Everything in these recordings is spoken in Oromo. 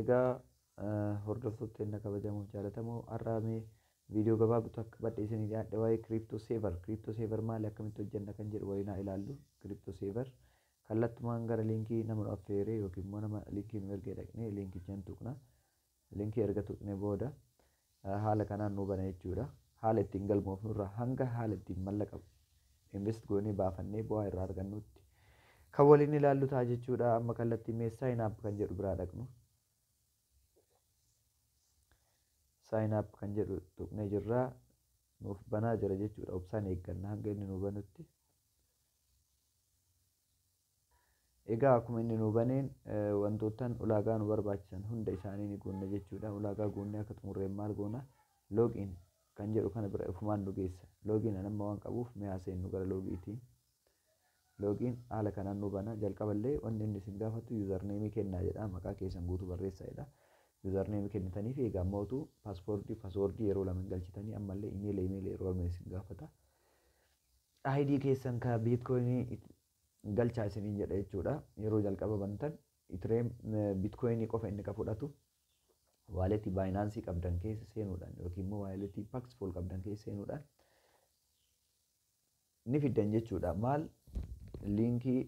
Egaa hordoftoota keenya kabajamoo jaallatamoo, har'a mee viidiyoo gabaabduu akka qabadhe isinii dhiyaadhe waa'ee Crypto Saver. Crypto Saver maali, akkamitti hojjenna kan jedhu waliin haa ilaallu. Crypto Saver kallattumaan gara liinkii nama nu affeeree yookiin immoo nama liinkii nu ergee dhaqnee liinkicha hin tuqna. Liinkii erga tuqne booda haala kanaan nu bana jechuudha. Haala ittiin galmoofnu irraa hanga haala ittiin mallaqa invest goonee baafannee bu'aa irraa argannutti kan waliin ilaallu ta'a jechuudha. Amma kallattii mee sign up kan jedhu biraa dhaqnu. Sign up kan jedhu tuqnee jirra. Nuuf banaa jira jechuudha. Obsaan eegganna hanga inni nu banutti. Egaa akkuma inni nu baneen wantootan ulaagaa nu barbaachisan hunda isaanii ni guunna jechuudha. Ulaagaa guunnee akka xumurreen maal goona? Login kan jedhu kana bira ofumaan nu geessa. Login amma waan qabuuf mee haa seennu gara logiitiin. Login haala kanaan nu bana. Jalqaballee wanni inni isin gaafatu username kennaa jedha. Maqaa keessan guutuu barreessaa jedha. Username kennitanii fi egaa mootu paaswoordii yeroo lama galchitanii ammallee imeela yeroo lama isin gaafata. ID keessan ka biitkoyinii galchaa isiniin jedha jechuudha. Yeroo jalqaba bantan Ethereum biitkoyinii qofa inni ka fudhatu waaletii Baayinaansii qabdan keessa seenuudhaan yookiin immoo waaletii Paxful qabdan keessa seenuudhaan ni fiddan jechuudha. Maal liinkii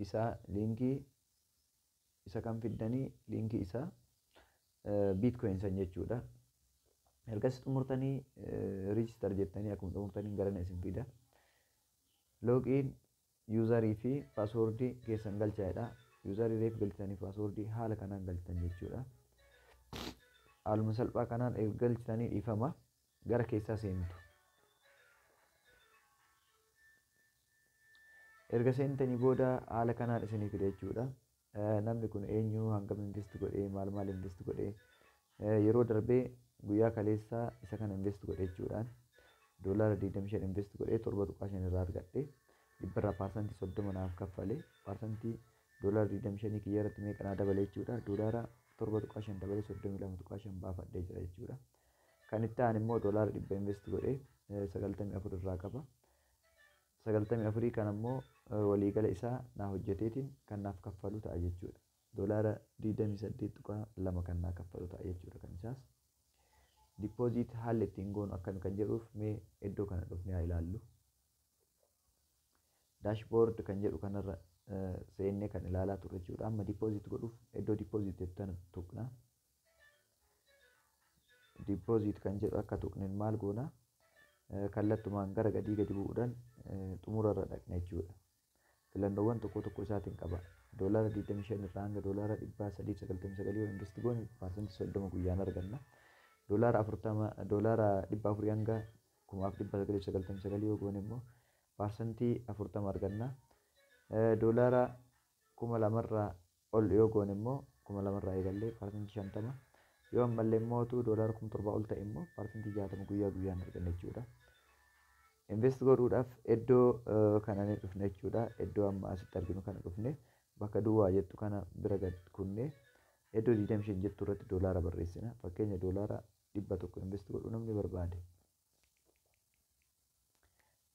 isaa, liinkii isa kan fiddanii, liinkii isaa biitkoyin san jechuudha. Ergas xumurtanii register jettanii akkuma xumurtanii garana isin fida. Login yuuzarii fi paaswoordii keessan galchaadha. Yuuzarii reef galchitanii paaswoordii haala kanaan galchitan jechuudha. Haaluma salphaa kanaan galchitanii dhiifama gara keessaa seentu. Erga seentanii booda haala kanaan isinii fida jechuudha. Namni kun eenyu, hangam invest godhee, maal maal invest godhee, yeroo darbee guyyaa kaleessaa isa kana invest godhe jechuudhaan doolaara 25 invest godhee 7.5 irraa argadhe, dhibbarraa 30% naaf kaffalee, paarsantii doolaara 25 kiyya irratti meeqa naa dabale jechuudha. Doolaara 7.5 dabalee 32.5 baafadhee jira jechuudha. Kan itti aanu immoo doolaara 100 invest godhee 94 irraa qaba. 94 kan ammoo waliigala isaa naa hojjeteetiin kan naaf kaffalu ta'a jechuudha. Doolaara 28.2 kan naa kaffalu ta'a jechuudha kan isaas. Dipooziit haalli ittiin goonu akkami kan jedhuuf mee iddoo kana dhufnee haa ilaallu. Daashboord kan jedhu kanarra seennee kan ilaalaa turre jechuudha. Amma dipooziit godhuuf iddoo dipooziit jettan tuqna. Dipooziit kan jedhu akka tuqneen maal goona? Kallattumaan gara gadii gadi bu'uudhaan xumurarra dhaqna jechuudha. Filannoowwan tokko tokko isaatiin qaba. Doolaara 25 irraa hanga doolaara 399 yoo invest goone 30% guyyaan arganna. Doolaara 40, doolaara 400 hanga 0999 yoo goone immoo 40% arganna. Doolaara 2000 irraa ol yoo goone immoo 2000 irraa eegallee 50%. Yoo ammallee immoo doolaara 7000 ol ta'e immoo 60% guyyaa guyyaan arganna jechuudha. Invest godhuudhaaf iddoo kana ni dhufne jechuudha. Iddoo amma asitti arginu kana dhufne bakka duwwaa jettu kana bira gad kunne iddoo 25 jettu irratti doolaara barreessina. Fakkeenya doolaara 100 invest godhuu namni barbaade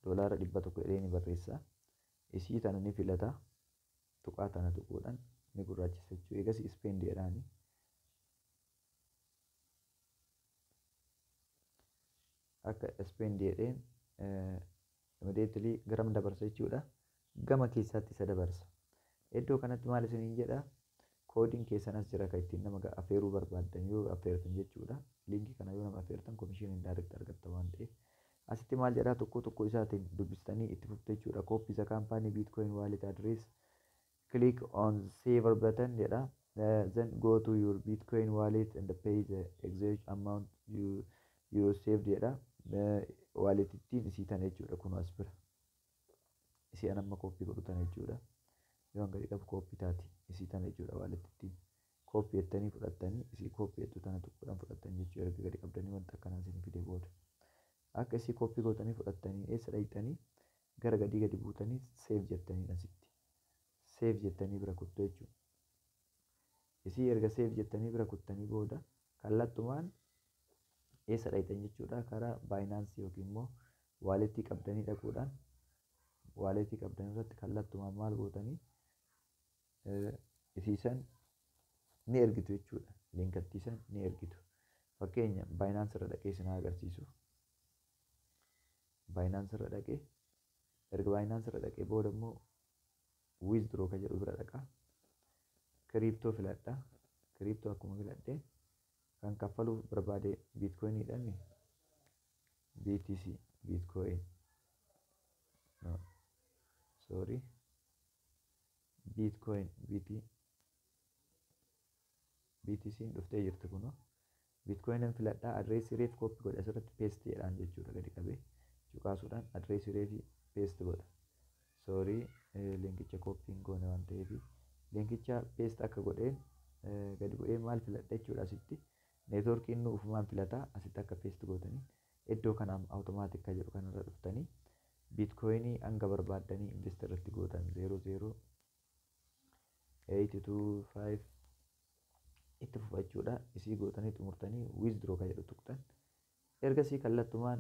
doolaara 100 jedhee ni barreessa. Isii tana ni filata. Tuqaa tana tuquudhaan ni gurraachisa jechuudha. Eegas spend jedhaani. Akka spend jedheen immediately garam dabarsa jechuudha. Gama keessaatti isa dabarsa. Iddoo kanatti maal isiniin jedha? Koodiin keessan as jira kan ittiin nama affeeruu barbaaddan yoo affeertan jechuudha. Liinkii kana yoo nama affeertan komishinii direct argatta waan ta'eef. Asitti maal jedhaa tokko tokko isaatiin dubbistanii itti fufte jechuudha. Copy the company bitcoin wallet address, click on saver button jedha. Then go to your bitcoin wallet and pay the exact amount you saved jedha. Walletittiin isii tana jechuudha kun as bira. Isii an amma kooppii godhu tana jechuudha. Yoo gadi qabu kooppii taati isii tana jechuudha walletittiin. Kooppii jettanii fudhattanii isii kooppii jettu tana tuquudhaan fudhattan jechuudha erga gadi qabdanii wanta akkanaa isin fide booda. Akka isii kooppii gootanii fudhattanii eessa dhaqxanii gara gadii gadi buutanii save jettanii asitti. Save jettanii bira kuttu jechuudha. Isii erga save jettanii bira kuttanii booda kallattumaan eessa dhaqxan jechuudha karaa Baayinaansii yookiin immoo waaletii qabdanii dhaquudhaan waaletii qabdan irratti kallattumaan maal gootanii isiisan Ni ergitu jechuudha. Liinkattii san ni ergitu. Fakkeenya Binance irra dhaqee isin haa agarsiisu. Binance irra dhaqee, erga Binance irra dhaqee booda immoo withdraw kan jedhu bira dhaqa. Crypto filadha. Crypto akkuma filadhee kan kaffaluuf barbaade bitcoiniidhaan, BTC, bitcoin, no, sorry, bitcoin, BT, BTC dhuftee jirti kunoo. Bitcoinin filadhaa, adreesii reef copy godhe asirratti paste jedhaan jechuudha. Gadi qabee cuqaasuudhaan adreesii reefii paste godha. Sorry, linkicha copy hin goone waan ta'eef linkicha paste akka godheen gadi bu'ee maal filadha jechuudha? Asitti networkiin nu ufumaan filataa. Asitti akka paste gootanii iddoo kanaan automatic kan jedhu kanarra dhuftanii bitcoinii hanga barbaaddanii invest irratti gootan 0.0825 itti fufachuudha. Isii gootanii xumurtanii withdraw kan jedhu tuqxan. Ergasii kallattumaan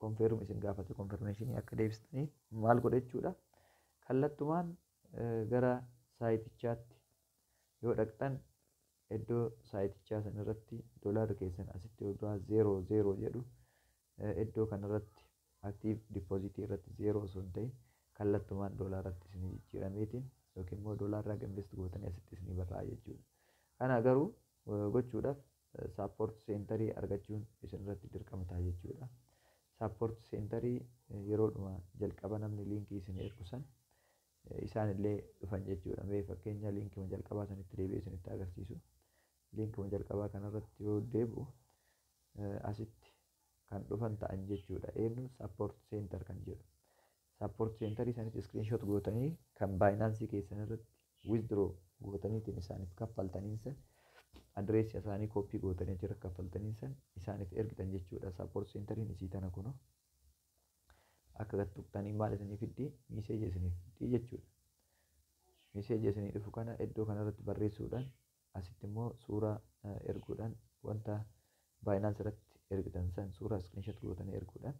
confirm isin gaafate, confirmationii akka deebistanii maal godha jechuudha? Kallattumaan gara saayitichaatti yoo dhaqxan, iddoo saayitichaa san irratti doolaarri keessan asitti yoo duraa 0 0 jedhu, iddoo kanarratti active depositii irratti 0 osoo hin ta'in kallattumaan doolaaratti isinii jijjiirameetiin yookiin immoo doolaarraa invest gootanii asitti isinii barraa'a jechuudha. Kana garuu gochuudhaaf support centerii argachuun isin irratti dirqama ta'a jechuudha. Support centerii yeroodhuma jalqaba namni liinkii isin ergu san isaan illee dhufan jechuudha. Mee fakkeenya liinkii jalqabaa sanitti deebi'ee isinitti agarsiisu. Liinkii jalqabaa kanarratti yoo deebi'u asitti kan dhufan ta'an jechuudha. Eenyu? Support center kan jedhu. Support centerii sanitti screenshot gootanii kan Binance keessan irratti withdraw gootaniitiin isaaniif kaffaltaniin san, adreesii isaanii copy gootanii achirra kaffaltaniin san isaaniif ergitan jechuudha. Support centeriin isii tana kunoo. Akka gad tuqxanii maal isinii fiddi? Message isinii fiddi jechuudha. Message isinii dhufu kana iddoo kanarratti barreessuudhaan, asitti immoo suuraa erguudhaan, wanta Binance irratti ergitan san suuraa screenshot gootanii erguudhaan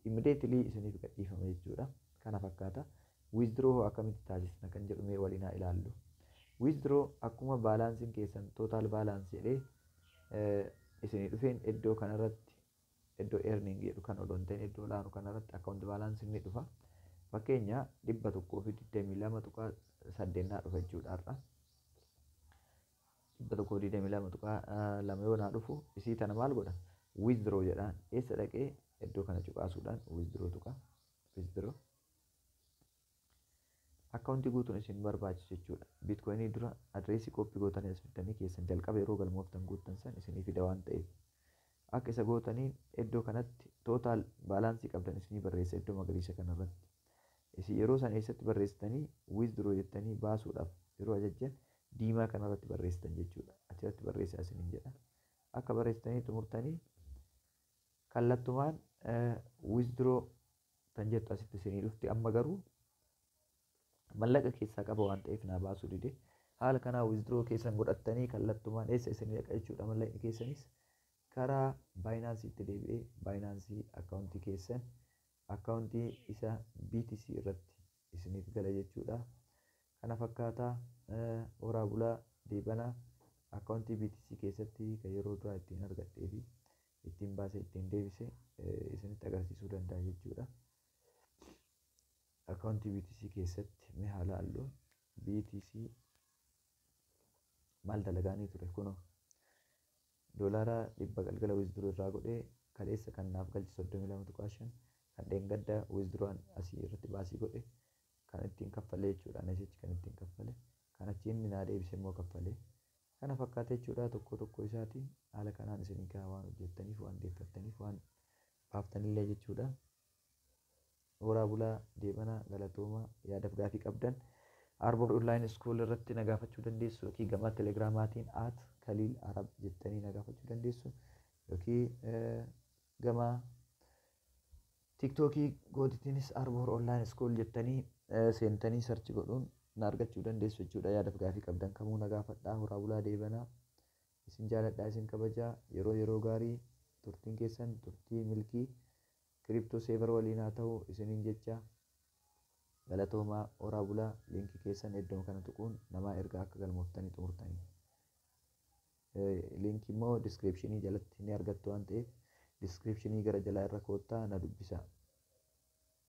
immediately isiniif gadhiifama jechuudha. Kana fakkaata. Withdraw akkamitti taasisna kan jedhu mee waliin haa ilaallu. Withdraw akkuma balanceiin keessan total balance jedhee isinii dhufeen, iddoo kanarratti, iddoo earning jedhu kan odoo hin ta'in iddoo olaanu kanarratti account balanceiin ni dhufa. Fakkeenya 122.8 dhufa jechuudha har'a. 122.2 yoo naa dhufu, isii tana maal godha? Withdraw jedhaan. Eessa dhaqee? Iddoo kana cuqaasuudhaan withdraw tuqa. Withdraw. Akkaawuntii guutuun isin barbaachisu jechuudha. Bitcoinii dura adreesii copy gootanii as fiddanii keessan jalqaba yeroo galmooftan guuttan san isinii fida waan ta'eef. Akka isa gootanii iddoo kanatti total balance qabdan isinii barreessa iddoo magariisa kanarratti. Isin yeroo san eessatti barreessitanii withdraw jettanii baasuudhaaf yeroo ajajjan diimaa kanarratti barreessitan jechuudha. Achirratti barreessaa isiniin jedha. Akka barreessitanii xumurtanii kallattumaan withdraw kan jettu asitti isinii dhufti. Amma garuu mallaqa keessaa qaba waan ta'eef naa baasuu dide. Haala kanaa withdraw keessan godhattanii kallattumaan eessa isinii dhaqa jechuudha? Mallaqni keessanis karaa Binanceitti deebi'ee Binance akkaawuntii keessan, akkaawuntii isa BTC irratti isiniif gala jechuudha. Kana fakkaataa. Horaa bulaa deebanaa. Akkaawuntii BTC keessatti kan yeroo duraa ittiin argadhee fi ittiin baasee ittiin deebise isinitti agarsiisuu danda'a jechuudha. Akkaawuntii BTC keessatti mee haa laallu. BTC maal dalagaanii ture? Kunoo $100 galgala withdraw irraa godhee, kaleessa kan naaf galche 32.5, kan dheengadda withdrawaan asii irratti baasii godhe kan ittiin kaffalee jechuudha. Asichi kan ittiin kaffale, kan achi inni naa deebise immoo kaffalee, kana fakkaata jechuudha. Tokko tokko isaatiin haala kanaan isinii kaa waan hojjettaniif, waan deeffattaniif, waan baaftanillee jechuudha. Horaa bulaa deebanaa, galatoomaa. Yaadaaf gaafii qabdan Arbor Online School irratti na gaafachuu dandeessu, yookiin gama telegiraamaatiin @KaliilArab jettanii na gaafachuu dandeessu, yookiin gama TikTokii gootitiinis Arbor Online School jettanii seentanii search godhuun na argachuu dandeessu jechuudha. Yaadaaf gaafii qabdan kamuu na gaafadhaa. Horaa bulaa deebanaa. Isin jaaladhaa, isin kabajaa. Yeroo yeroo gaarii, turtiin keessan turtii milkii Crypto Saver waliin haa ta'u isiniin jecha. Galatoomaa, horaa bulaa. Liinkii keessan iddoo kana tuquun namaa ergaa akka galmooftanii xumurtanii. Liinkii immoo description jalatti ni argattu waan ta'eef, description gara jalaa irra koottaa na dubbisaa.